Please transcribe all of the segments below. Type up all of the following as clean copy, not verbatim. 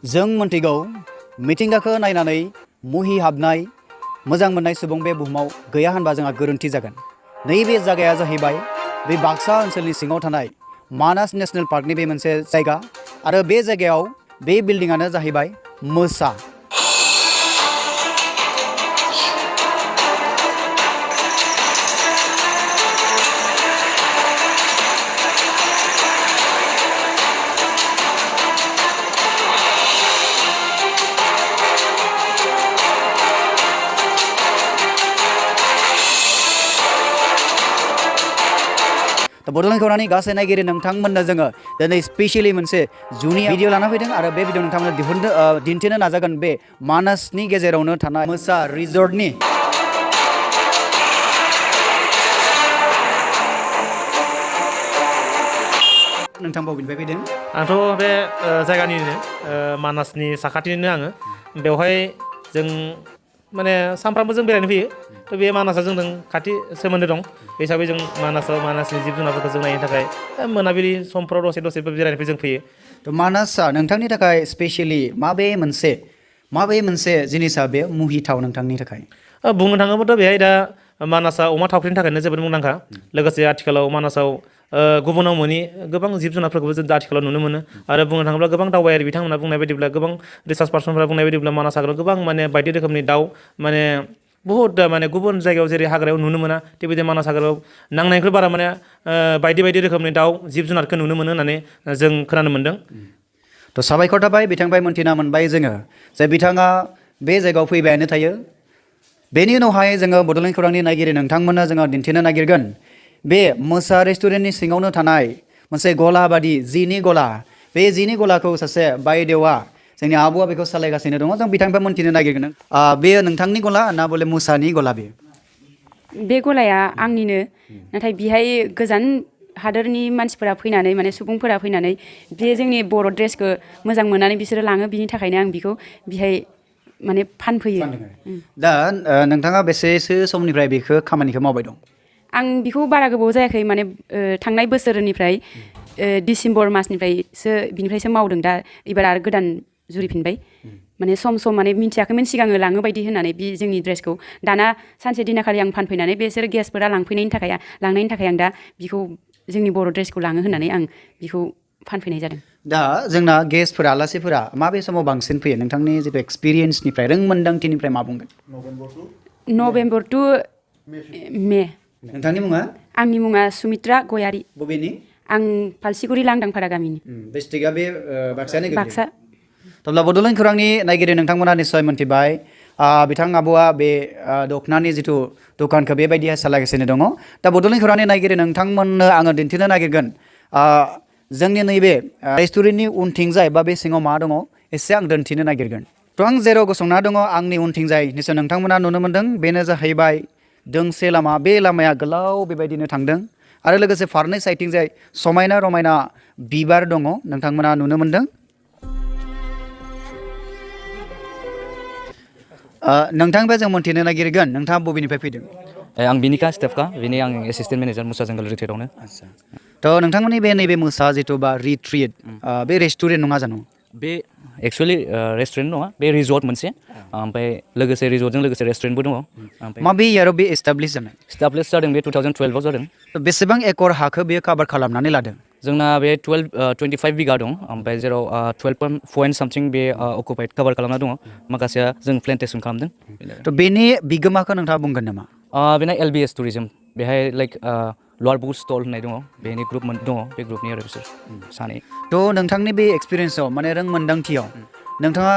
जों मोनथिगौ मिथिंगाखौ नायनानै मुहि हाबनाय मोजां मोननाय सुबुं बे बुहुमाव गैया होनबा जोंहा गोरोन्थि जागोन। नैबे जायगाया जाहैबाय बे बाक्सा ओनसोलनि सिङाव थानाय मानास नेशनेल पार्कनि बे मोनसे जायगा आरो बे जायगायाव बे बिल्डिंआनो जाहैबाय मोसा। बड'लेण्ड खौरांनि गासै नायगिरि नोंथांमोननो जोङो दिनै स्पेसियलि मोनसे जुनि भिडिअ लाना फैदों आरो बे भिडिअ नोंथांमोननो दिन्थिनो नाजागोन बे मानासनि गेजेरावनो थानाय मोसा रिजर्टनि नोंथां बबेनिफ्राय फैदों? आंथ' बे जायगानिनो मानासनि साखाथिनिनो आङो बेवहाय जों माने सानफ्रामबो जों बेरायनो फैयो। थ' बे मानासा जोंजों खाथि सोमोन्दो दं बे हिसाबै जों मानासनि जिब जुनारफोरखौ जों नायनो थाखाय मोनाबिलि समफ्राव दसे बेरायनो जों फैयो। थ' मानासआ नोंथांनि थाखाय स्पेसियलि माबे मोनसे जिनिसा बे मुहिथाव नोंथांनि थाखाय? बुंनो थाङोब्लाथ' बेहाय दा मानासआ अमा थावख्रिनि थाखायनो जोबोद मुंदांखा। लोगोसे आथिखालाव मानासाव गुबुनाव मोनि गोबां जिब जुनारफोरखौबो जों आथिखालाव नुनो मोनो आरो बुंनो थाङोब्ला गोबां दावबायारि बिथांमोना बुंनाय बायदिब्ला गोबां रिसार्च पार्सनफोरा बुंनाय बायदिब्ला मानास हाग्रायाव गोबां माने बायदि रोखोमनि दाउ माने बुहुत माने गुबुन जायगायाव जेरै हाग्रायाव नुनो मोना बेबायदि मानास हाग्रायाव नांनायनिख्रुइ बारा माने बायदि रोखोमनि दाउ जिब जुनारखौ नुनो मोनो होननानै जों खोनानो मोन्दों। थ' साबायखर थाबाय बिथांनिफ्राय मोन्थिना मोनबाय जोङो जे बिथाङा बे जायगायाव फैबायानो थायो। बेनि उनावहाय जोङो बड'लेण्ड खौरांनि नायगिरि नोंथांमोननो जोङो दिन्थिनो नागिरगोन बे मोसा रेस्टुरेन्टनि सिङावनो थानाय मोनसे गला बादि जिनि गला। बे जिनि गलाखौ सासे बायदेवा जोंनि आब'आ बेखौ सालायगासिनो दङ। जों बिथांनिफ्राय मोन्थिनो नागिरगोन बेयो नोंथांनि गला ना बले मोसानि गला बेयो? बे गलाया आंनिनो, नाथाय बेहाय गोजान हादोरनि मानसिफोरा फैनानै माने सुबुंफोरा फैनानै बे जोंनि बर' ड्रेसखौ मोजां मोननानै बिसोरो लाङो, बिनि थाखायनो आं बेखौ बेहाय माने फानफैयो। दा नोंथाङा बेसेसो समनिफ्राय बेखौ खामानिखौ मावबाय दं? आं बेखौ बारा गोबाव जायाखै माने थांनाय बोसोरनिफ्राय डिसेम्बर मासनिफ्रायसो बिनिफ्रायसो मावदों। दा एबार आरो गोदान जुरिफिनबाय। माने सम माने मिन्थियाखैमोन सिगाङो लाङो बायदि होननानै बे जोंनि ड्रेसखौ दाना सानसे दिनाखालि आं फानफैनानै बिसोर गेस्टफोरा लांनायनि थाखाय आं दा बिखौ जोंनि बर' ड्रेसखौ लाङो होननानै आं बिखौ फानफैनाय जादों। दा जोंना गेस्टफोरा आलासिफोरा माबे समाव बांसिन फैयो नोंथांनि जितु एक्सपिरियेन्सनिफ्राय रोंमोन्दांथिनिफ्राय मा बुंगोन? November to May. नोंथांनि मुङा? आंनि मुङा सुमित्रा गयारि। बबेनि? आं फालसिगुरि लांदांफारा गामिनि। डिस्ट्रिक्टआ बे बाक्सायानो गोग्लैयो? बाक्सा। थब्ला बड'लेण्ड खौरांनि नायगिरि नोंथांमोना निस्सय मोनथिबाय बिथां आब'आ बे दखनानि जिथु दखानखौ बेबायदिहाय सालायगासिनो दङ। दा बड'लेण्ड खौरांनि नायगिरि नोंथांमोननो आङो दिन्थिनो नागिरगोन जोंनि नैबे रेस्टुरेन्टनि उनथिंजाय बा बे सिङाव मा दङ एसे आं दिन्थिनो नागिरगोन। थ' आं जेराव गसंना दङ आंनि उनथिंजाय निस्सय नोंथांमोना नुनो मोन्दों बेनो जाहैबाय दोंसे लामा। बे लामाया गोलाव बेबायदिनो थांदों आरो लोगोसे फारनै साइडथिंजाय समायना रमायना बिबार दङ नोंथांमोना नुनो मोन्दों। नोंथांनिफ्राय जों मोन्थिनो नागिरगोन नोंथाङा बबेनिफ्राय फैदों? आं बिनिका स्टेफका, बेनि आं एसिस्टेन्ट मेनेजार मुसा जंगल रिट्रिटआवनो। थ' नोंथांमोननि बे नैबे मोसा जिथु बा रिट्रिट बे रेस्टुरेन्ट नङा जानो? बे एक्सुवेलि रेस्टुरेन्ट नङा, बे रिजर्ट मोनसे। ओमफ्राय लोगोसे रिजर्टजों लोगोसे रेस्टुरेन्टबो दङ। माबे इयाराव बे एस्टाब्लिश जानाय? एस्टाब्लिश जादों बे 2012आव जादों। बेसेबां एकड़ हाखौ बेयो काभार खालामनानै लादों? जोंना बे 25 बिगा दं, ओमफ्राय जेराव 12 पइन्ट सामथिं बे अकुपाइड काभार खालामना दङ, माखासेया जों प्लेन्टेसन खालामदों। थ' बेनि बिगोमाखौ नोंथाङा बुंगोन नामा? बेना LBS टुरिजम, बेहाय लाइक लवार बुक स्टल होननाय दङ, बेनि ग्रुप दङ, बे ग्रुपनि आरो बिसोर सानै। थ' नोंथांनि बे एक्सपिरियेन्सआव माने रोंमोन्दांथियाव नोंथाङा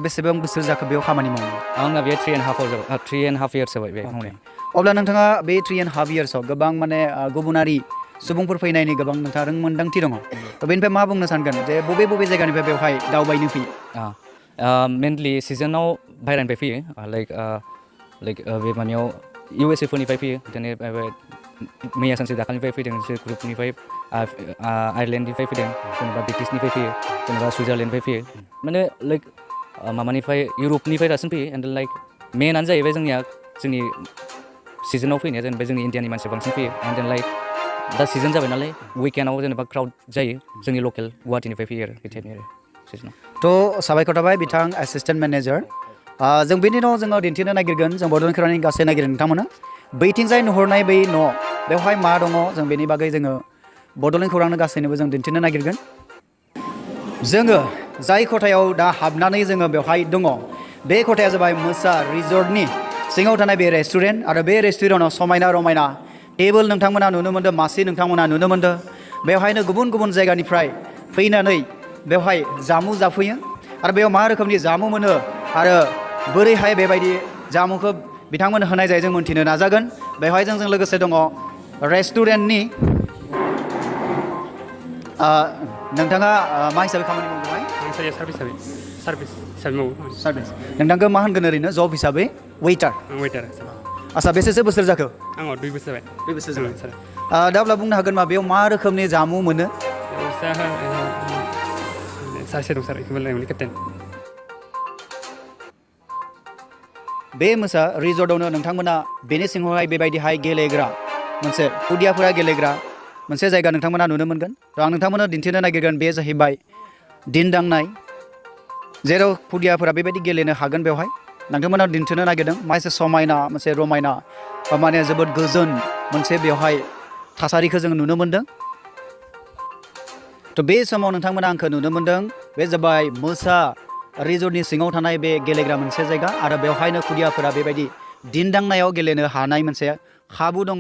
बेसेबां बोसोर जाखो बेयाव खामानि मावनो? आंना बे 3.5 इयार्स जाबाय बे मावनाया। अब्ला नोंथाङा बे 3.5 इयार्सआव गोबां माने गुबुनारि सुबुंफोर फैनायनि गोबां नोंथाङा रोंमोन्दांथि दङ। थ' बेनिफ्राय मा बुंनो सानगोन जे बबे जायगानिफ्राय बेवहाय दावबायनो फैयो? मेनलि सिजोनाव बाहेरानिफ्राय फैयो, लाइक बे मानियाव USA फोरनिफ्राय फैयो, बिदिनो मैया सानसे दाखालिनिफ्राय फैदों एसे ग्रुपनिफ्राय, आयारलेण्डनिफ्राय फैदों, जेनेबा ब्रिटिशनिफ्राय फैयो, जेनेबा सुइजारलेण्डनिफ्राय फैयो, माने लाइक माबानिफ्राय इउरपनिफ्राय दासिम फैयो। एन्ड लाइक मेनानो जाहैबाय जोंनि सिजोनाव फैनाया जेनेबा जोंनि इण्डियानि मानसिया बांसिन फैयो। एन्ड देन लाइक दा सिजोन जाबाय नालाय उइकेन्डआव जेनेबा क्राउड जायो, जोंनि लकेल गुवाहाटिनिफ्राय फैयो आरो बिदिनो आरो। सिजनाव थ' साबायखर थाबाय बिथां एसिस्टेन्ट मेनेजार जों बेनि उनाव जोङो दिन्थिनो नागिरगोन जों बड'लेण्ड खौरांनि गासै नागिरो नोंथांमोना बैथिंजाय नुहुरनाय बै न' बेवहाय मा दङ जों बेनि बागै जोङो बड'लेण्ड खौरांनो गासैनोबो जों दिन्थिनो नागिरगोन जोङो जाय खथायाव दा हाबनानै जोङो बेवहाय दङ बे खथाया जाबाय मोसा रिजर्टनि सिङाव थानाय बे रेस्टुरेन्ट आरो बे रेस्टुरेन्टाव समायना रमायना टेबोल नोंथांमोना नुनो मोन्दों मासि नोंथांमोना नुनो मोन्दों बेवहायनो गुबुन गुबुन जायगानिफ्राय फैनानै बेवहाय जामु जाफैयो आरो बेयाव मा रोखोमनि जामु मोनो आरो बोरैहाय बेबायदि जामुखौ बिथांमोन होनाय जायो जों मोन्थिनो नाजागोन बेवहाय जोंजों लोगोसे दङ रेस्टुरेन्टनि नोंथाङा मा हिसाबै खामानि मावो बेवहाय सार्भिस हिसाबै मावो सार्भिस नोंथांखौ मा होनगोन ओरैनो जब हिसाबै वेटार वेटार आच्छा बेसेसो बोसोर जाखो आंनाव 2 बोसोर जाबाय 2 बोसोर जाबाय सार दा अब्ला बुंनो हागोन मा बेयाव मा रोखोमनि जामु मोनो सासे दं सार बेखौबो लायमोन केप्टेन बे मोसा रिजर्टआवनो नोंथांमोना बेनि सिङावहाय बेबायदिहाय गेलेग्रा मोनसे खुदियाफोरा गेलेग्रा मोनसे जायगा नोंथांमोना नुनो मोनगोन थ' आं नोंथांमोननो दिन्थिनो नागिरगोन बे जाहैबाय दिन्दांनाय जेराव खुदियाफोरा बेबायदि गेलेनो हागोन बेवहाय नोंथांमोना दिन्थिनो नागिरदों मोनसे समायना मोनसे रमायना माने जोबोद गोजोन मोनसे बेवहाय थासारिखौ जों नुनो मोन्दों थ' बे समाव नोंथांमोना आंखौ नुनो मोन्दों बे जाबाय मोसा रिजर्टनि सिङाव थानाय बे गेलेग्रा मोनसे जायगा आरो बेवहायनो खुदियाफोरा बेबायदि दिन्दांनायाव गेलेनो हानाय मोनसे खाबु दङ